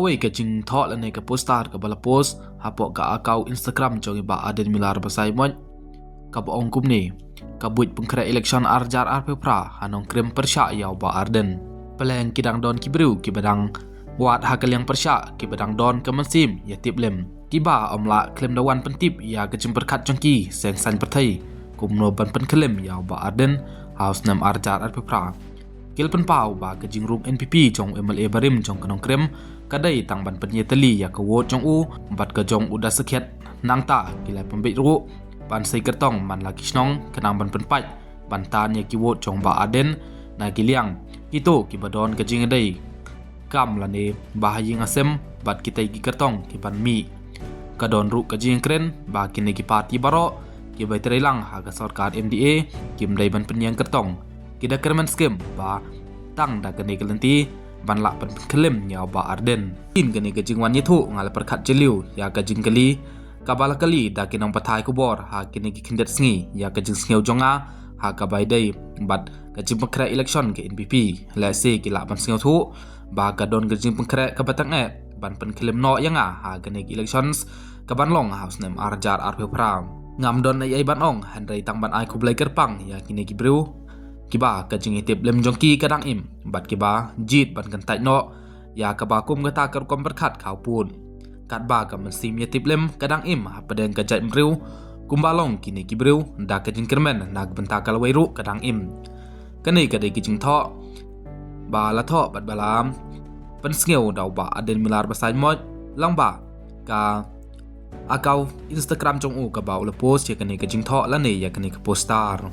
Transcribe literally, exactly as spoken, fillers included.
Kawei ka jingthoh lane ka poster kaba la post hapoh ka account Instagram jong i Bah Ardent Miller Basaiawmoit, kaba ong kumne: Ka buit pynkhreh election ar hajar arphew phra ha Nongkrem pyrshah ïa u Bah Ardent. Pyrshah ki dang don ki briew kiba dang wad ha ka liang pyrshah, kiba dang don ka mynsiem ïatip lem, kiba ym lah khlem da wan pyntip ïa ka jingpyrkhat jong ki seng saiñ pyrthei kumno ban pynkhlem ïa u Bah Ardent ha u snem ar hajar arphew phra. Ki la pynpaw ba ka jingrung N P P jong u M L A barim jong ka Nongkrem ka dei tang ban pynïatylli ïa ka vote jong u bad ka jong u da sakhiat. Nangta ki la pynbeit ruh ban sei kyrtong man la ki shnong khnang ban pynpait ban tan ïa ki vote jong u Bah Ardent na ki liang kito kiba don ka jingïadei kam lane ba ha ïing ha sem bad kitei ki kyrtong ki ban mih. Ka don ruh ka jingkren ba kine ki party baroh kiba trei lang ha ka sorkar M D A kim dei ban pynïeng kyrtong. Ki da kyrmen skhem ba tang da kane ka lynti ban lah ban pynkhlem ïa u Bah Ardent. Hadien kane ka jingwan ïathuh nga la pyrkhat jylliew ïa ka jingkylli kaba la kylli da ki nongpathai khubor ha kine ki khyndiat sngi ïa ka jingsngew jong nga ha kaba ïadei bad ka jingpynkhreh election ka N P P. Lehse ki lah ban sngewthuh ba ka don ka jingpynkhreh kaba tang eh ban pynkhlem noh ïa nga ha kane ka elections kaban long ha u snem ar hajar arphew phra. Ngam don ei ei ban ong hynrei tang ban ai khublei kyrpang ïa kine ki briew kiba ka jingïatip lem jong ki ka dang im bad kiba jied ban kyntait noh ïa kaba kum kata ka rukom pyrkhat ka u pud. Katba ka mynsiem ïatip lem ka dang im hapdeng ka jaitbynriew kumba long kine ki briew da ka jingkyrmen na ka bynta ka lawei ruh ka dang im. Kane ka dei ka jingthoh ba la thoh bad ba la pynsngew da u Bah Ardent Miller Basaiawmoit lyngba ka account Instagram jong u kaba u la post ïa kane ka jingthoh lane ïa kane ka poster.